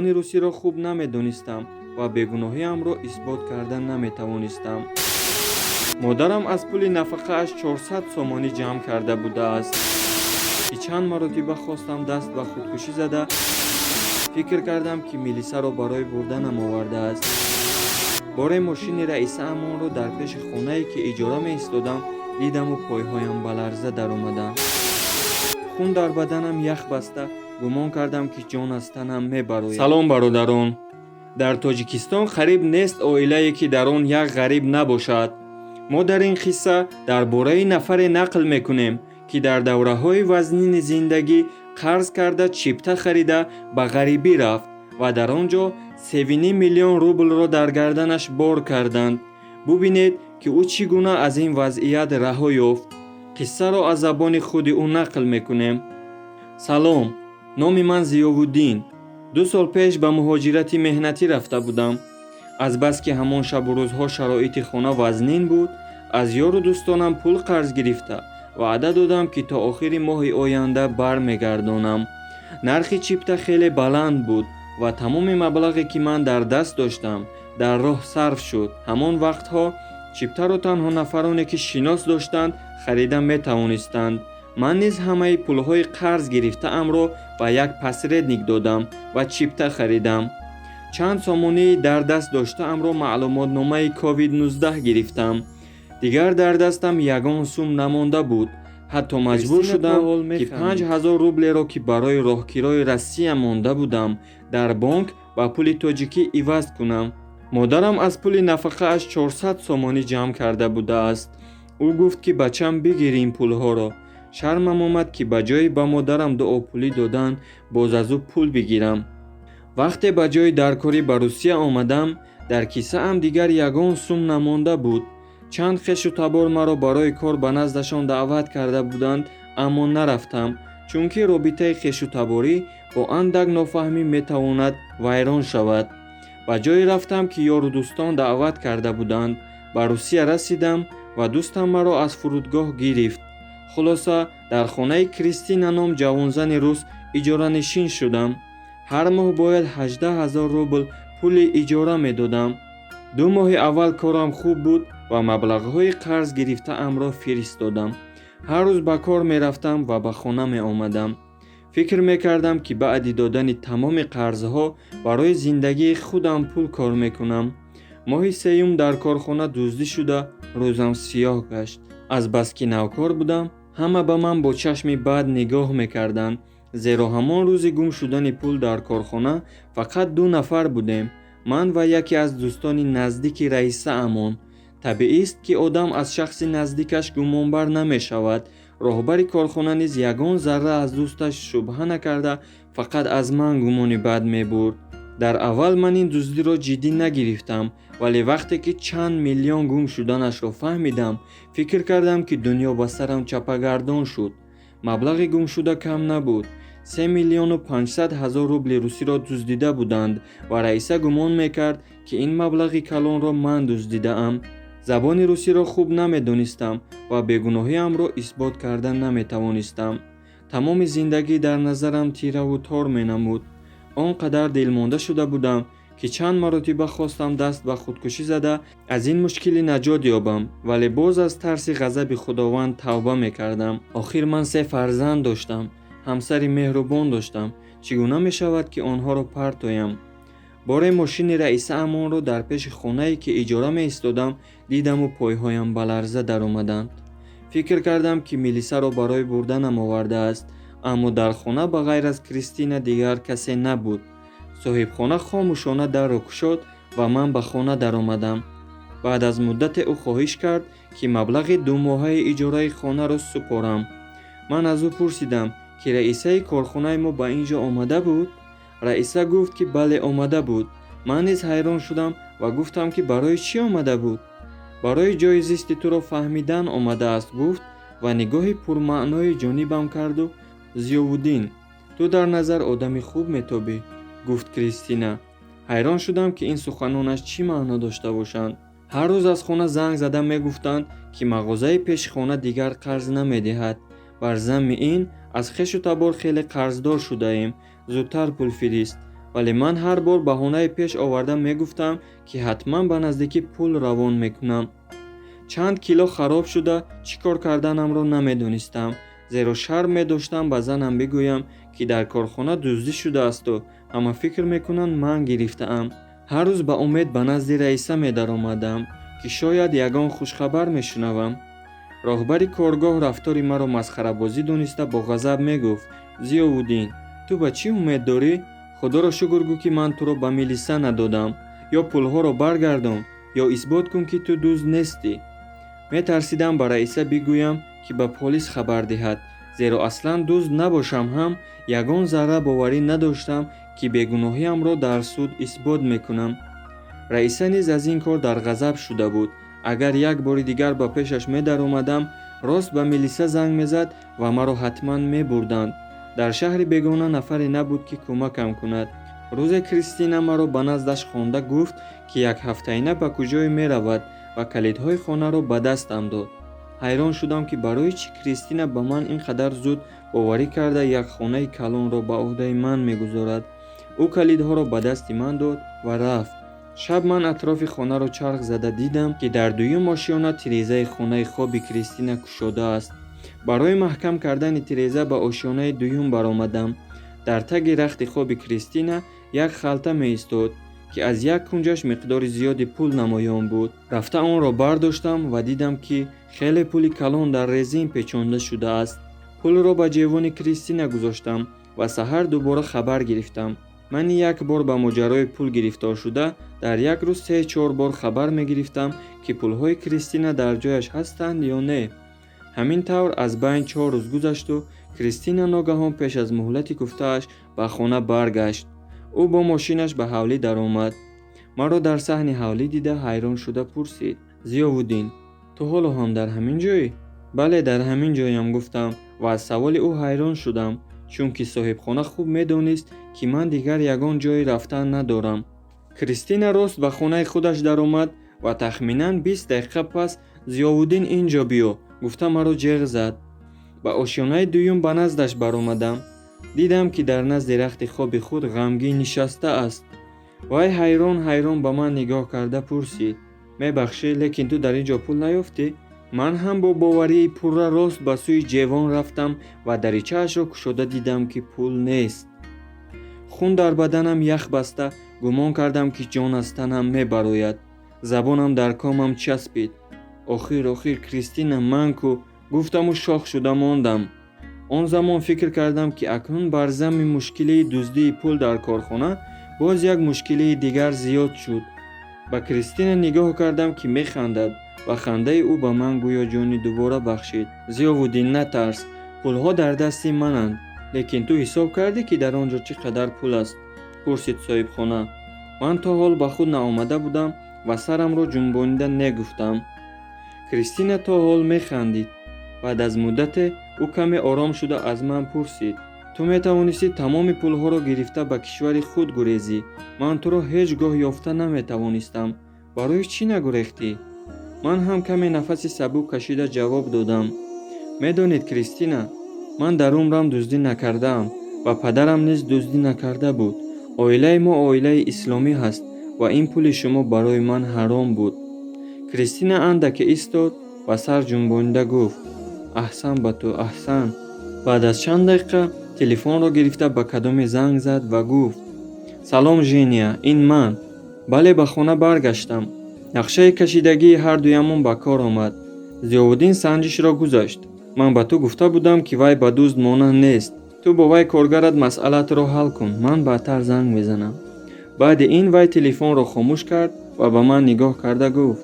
Забони русиро хуб намедонистам ва бегуноҳиамро исбот карда наметавонистам. Модарам аз пули нафақааш 400 сомонӣ ҷамъ карда будааст, ки чанд маротиба хостам даст ба худкушӣ зада, фикр кардам, ки милисаро барои бурданам овардааст. Боре мошини раисаамонро дар пеши хонае, ки иҷора меистодам, дидаму пойҳоям ба ларза даромаданд, хун дар баданам ях баста, гумон кардам, ки ҷон аз танам мебарояд. Салом, бародарон! Дар Тоҷикистон қариб нест оилае, ки дар он як ғариб набошад. Мо дар ин қисса дар бораи нафаре нақл мекунем, ки дар давраҳои вазнини зиндагӣ қарз карда, чипта харида, ба ғарибӣ рафт ва дар он ҷо 3,5 миллион рублро дар гарданаш бор карданд. Бубинед, ки ӯ чӣ гуна аз ин вазъият раҳо ёфт. Қиссаро аз забони худи ӯ нақл мекунем. Салом, номи ман Зиёвуддин. 2 сол пеш ба муҳоҷирати меҳнатӣ рафта будам. Азбаски ҳамон шабу рӯзҳо шароити хона вазнин буд, аз ёру дӯстонам пул қарз гирифта, ваъда додам, ки то охири моҳи оянда бармегардонам. Нархи чипта хеле баланд буд ва тамоми маблағе, ки ман дар даст доштам, дар роҳ сарф шуд. Ҳамон вақтҳо чиптаро танҳо нафароне, ки шинос доштанд, харида метавонистанд. Ман низ ҳамаи пулҳои қарз гирифтаамро ба як посредник додам ва чипта харидам. Чанд сомонии дар даст доштаамро маълумотномаи COVID-19 гирифтам. Дигар дар дастам ягон сум намонда буд. Ҳатто маҷбур Кристина шудам, то ҳол ки механдид. 5000 рублеро, ки барои роҳкирои Россия монда будам, дар бонк ба пули тоҷикӣ иваз кунам. Модарам аз пули нафақааш 400 сомонӣ ҷамъ карда будааст. Ӯ гуфт, ки бачам, бигир ин пулҳоро. Шармам омад, ки ба ҷои ба модарам дуопулӣ додан, боз аз ӯ пул бигирам. Вақте ба ҷои даркорӣ ба Русия омадам, дар кисаам дигар ягон сум намонда буд. Чанд хешу табор маро барои кор ба наздашон даъват карда буданд, аммо нарафтам, чунки робитаи хешутаборӣ бо андак нофаҳмӣ метавонад вайрон шавад. Ба ҷое рафтам, ки ёру дӯстон даъват карда буданд. Ба Русия расидам ва дӯстам маро аз фурудгоҳ гирифт. Хулоса, дар хонаи Кристина ном ҷавонзани рус иҷоранишин шудам. Ҳар моҳ бояд 18 000 рубл пули иҷора медодам. 2 моҳи аввал корам хуб буд ва маблағҳои қарз гирифтаамро фиристодам. Ҳар рӯз ба кор мерафтам ва ба хона меомадам. Фикр мекардам, ки баъди додани тамоми қарзҳо барои зиндагии худам пул кор мекунам. Моҳи сеюм дар корхона дуздӣ шуда, рӯзам сиёҳ гашт. Азбаски навкор будам, ҳама ба ман бо чашми бад нигоҳ мекарданд, зеро ҳамон рӯзи гум шудани пул дар корхона фақат ду нафар будем: ман ва яке аз дӯстони наздики раисаамон. Табиист, ки одам аз шахси наздикаш гумонбар намешавад. Роҳбари корхона низ ягон зарра аз дӯсташ шубҳа накарда, фақат аз ман гумони бад мебурд. Дар аввал ман ин дуздиро ҷиддӣ нагирифтам, вале вақте ки чанд миллион гум шуданашро фаҳмидам, фикр кардам, ки дунё ба сарам чапагардон шуд. Маблағи гумшуда кам набуд: 3 500 000 рубли русиро дуздида буданд ва раиса гумон мекард, ки ин маблағи калонро ман дуздидаам. Забони русиро хуб намедонистам ва бегуноҳиамро исбот карда наметавонистам. Тамоми зиндагӣ дар назарам тираву тор менамуд. Он қадар дилмонда шуда будам, ки чанд маротиба хостам даст ба худкушӣ зада, аз ин мушкилӣ наҷот ёбам, вале боз аз тарси ғазаби Худованд тавба мекардам. Охир ман се фарзанд доштам, ҳамсари меҳрубон доштам. Чӣ гуна мешавад, ки онҳоро партоям? Боре мошини раисаамонро дар пеши хонае, ки иҷора меистодам, дидаму пойҳоям ба ларза даромаданд. Фикр кардам, ки милисаро барои бурданам овардааст, аммо дар хона ба ғайр аз Кристина дигар касе набуд. Соҳибхона хомӯшона дарро кушод ва ман ба хона даромадам. Баъд аз муддате ӯ хоҳиш кард, ки маблағи думоҳаи иҷораи хонаро супорам. Ман аз ӯ пурсидам, ки раисаи корхонаи мо ба ин ҷо омада буд. Раиса гуфт, ки бале, омада буд. Ман низ ҳайрон шудам ва гуфтам, ки барои чӣ омада буд. Барои ҷои зисти туро фаҳмидан омадааст, гуфт ва нигоҳи пурмаъное ҷонибам карду: Зиёвуддин, ту дар назар одами хуб метобӣ, гуфт Кристина. Ҳайрон шудам, ки ин суханонаш чӣ маъно дошта бошанд. Ҳар рӯз аз хона занг зада мегуфтанд, ки мағозаи пеши хона дигар қарз намедиҳад. Бар замми ин аз хешу табор хеле қарздор шудаем, зудтар пул фирист. Вале ман ҳар бор баҳонаи пеш оварда мегуфтам, ки ҳатман ба наздикӣ пул равон мекунам. Чанд кило хароб шуда, чӣ кор карданамро намедонистам, зеро шарм медоштам ба занам бигӯям, ки дар корхона дуздӣ шудаасту ҳама фикр мекунанд, ман гирифтаам. Ҳар рӯз ба умед ба назди Раиса медаромадам, ки шояд ягон хушхабар мешунавам. Роҳбари коргоҳ рафтори маро масхарабозӣ дониста, бо ғазаб мегуфт: «Зиёвуддин, ту ба чӣ умед дорӣ? Худоро шукр гӯ, ки ман туро ба милиса надодам. Ё пулҳоро баргардон, ё исбот кун, ки ту дузд нестӣ». Метарсидам ба Раиса бигӯям, ки ба полис хабар диҳад, зеро аслан дузд набошам ҳам, ягон зарра боварӣ надоштам, ки бегуноҳиамро дар суд исбот мекунам. Раиса низ аз ин кор дар ғазаб шуда буд. Агар як бори дигар ба пешаш медаромадам, рост ба милиса занг мезад ва маро ҳатман мебурданд. Дар шаҳри бегона нафаре набуд, ки кӯмакам кунад. Рӯзе Кристина маро ба наздаш хонда гуфт, ки як ҳафтаина ба куҷое меравад, ва калидҳои хонаро ба дастам дод. Ҳайрон шудам, ки барои чӣ Кристина ба ман ин қадар зуд боварӣ карда, як хонаи калонро ба ӯҳдаи ман мегузорад. Ӯ калидҳоро ба дасти ман дод ва рафт. Шаб ман атрофи хонаро чарх зада дидам, ки дар дуюм ошёна тирезаи хонаи хоби Кристина кушодааст. Барои маҳкам кардани тиреза ба ошёнаи дуюм баромадам. Дар таги рахти хоби Кристина як халта меистод, ки аз як кунҷаш миқдори зиёди пул намоён буд. Рафта онро бардоштам ва дидам, ки хеле пули калон дар резин печонда шудааст. Пулро ба ҷевони Кристина гузоштам ва саҳар дубора хабар гирифтам. Ман як бор ба моҷарои пул гирифтор шуда, дар як рӯз се-чор бор хабар мегирифтам, ки пулҳои Кристина дар ҷояш ҳастанд ё не. Ҳамин тавр аз байн 4 рӯз гузашту Кристина ногаҳон пеш аз муҳлати гуфтааш ба хона баргашт. Ӯ бо мошинаш ба ҳавлӣ даромад. Маро дар саҳни ҳавлӣ дида, ҳайрон шуда пурсид: «Зиёвуддин, ту ҳоло ҳам дар ҳамин ҷоӣ?» «Бале, дар ҳамин ҷоям», гуфтам ва аз саволи ӯ ҳайрон шудам, чунки соҳибхона хуб медонист, ки ман дигар ягон ҷое рафтан надорам. Кристина рост ба хонаи худаш даромад ва тахминан 20 дақиқа пас «Зиёвуддин, ин ҷо биё», гуфта маро ҷеғ зад. Ба ошёнаи дуюм ба наздаш баромадам. Дидам, ки дар назди рахти хоби худ ғамгин нишастааст. Вай ҳайрон ҳайрон ба ман нигоҳ карда пурсид: «Мебахшӣ, лекин ту дар ин ҷо пул наёфтӣ?» Ман ҳам бо боварии пурра рост ба сӯи ҷевон рафтам ва даричаашро кушода дидам, ки пул нест. Хун дар баданам ях баста, гумон кардам, ки ҷон аз танам мебарояд. Забонам дар комам часпид. «Охир, охир, Кристина, ман ку», гуфтаму шох шуда мондам. Он замон фикр кардам, ки акнун бар замми мушкилии дуздии пул дар корхона боз як мушкилии дигар зиёд шуд. Ба Кристина нигоҳ кардам, ки механдад, ва хандаи ӯ ба ман гӯё ҷони дубора бахшид. «Зиёвуддин, натарс, пулҳо дар дасти мананд. Лекин ту ҳисоб кардӣ, ки дар он ҷо чӣ қадар пул аст?» пурсид соҳибхона. Ман то ҳол ба худ наомада будам ва сарамро ҷунбонида не гуфтам. Кристина то ҳол механдид. Баъд аз муддате ӯ каме ором шуда аз ман пурсид: «Ту метавонистӣ тамоми пулҳоро гирифта, ба кишвари худ гурезӣ. Ман туро ҳеҷ гоҳ ёфта наметавонистам. Барои чӣ нагурехтӣ?» Ман ҳам каме нафаси сабук кашида ҷавоб додам: «Медонед, Кристина, ман дар умрам дуздӣ накардаам ва падарам низ дуздӣ накарда буд. Оилаи мо оилаи исломӣ ҳаст ва ин пули шумо барои ман ҳаром буд». Кристина андаке истод ва сар ҷунбонида гуфт: «Аҳсан ба ту, аҳсан». Баъд аз чанд дақиқа телефонро гирифта, ба кадоме занг зад ва гуфт: «Салом, Женя, ин ман. Бале, ба хона баргаштам. Нақшаи кашидагии ҳардуямон ба кор омад. Зиёвуддин санҷишро гузашт. Ман ба ту гуфта будам, ки вай ба дузд монанд нест. Ту бо вай коргарат масъалаатро ҳал кун, ман баъдтар занг мезанам». Баъди ин вай телефонро хомӯш кард ва ба ман нигоҳ карда гуфт: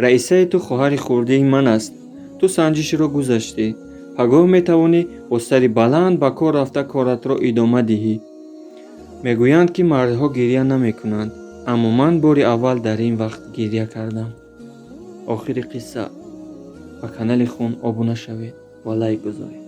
«Раисаи ту хоҳари хурдии ман аст. Ту санҷишро гузаштӣ. Пагоҳ метавонӣ бо сари баланд ба кор рафта, коратро идома диҳӣ. Мегӯянд, ки мардҳо гиря намекунанд, аммо ман бори аввал дар ин вақт гиря кардам». Охири қисса. Ба канали Хун обуна шавед ва лайк гузоред.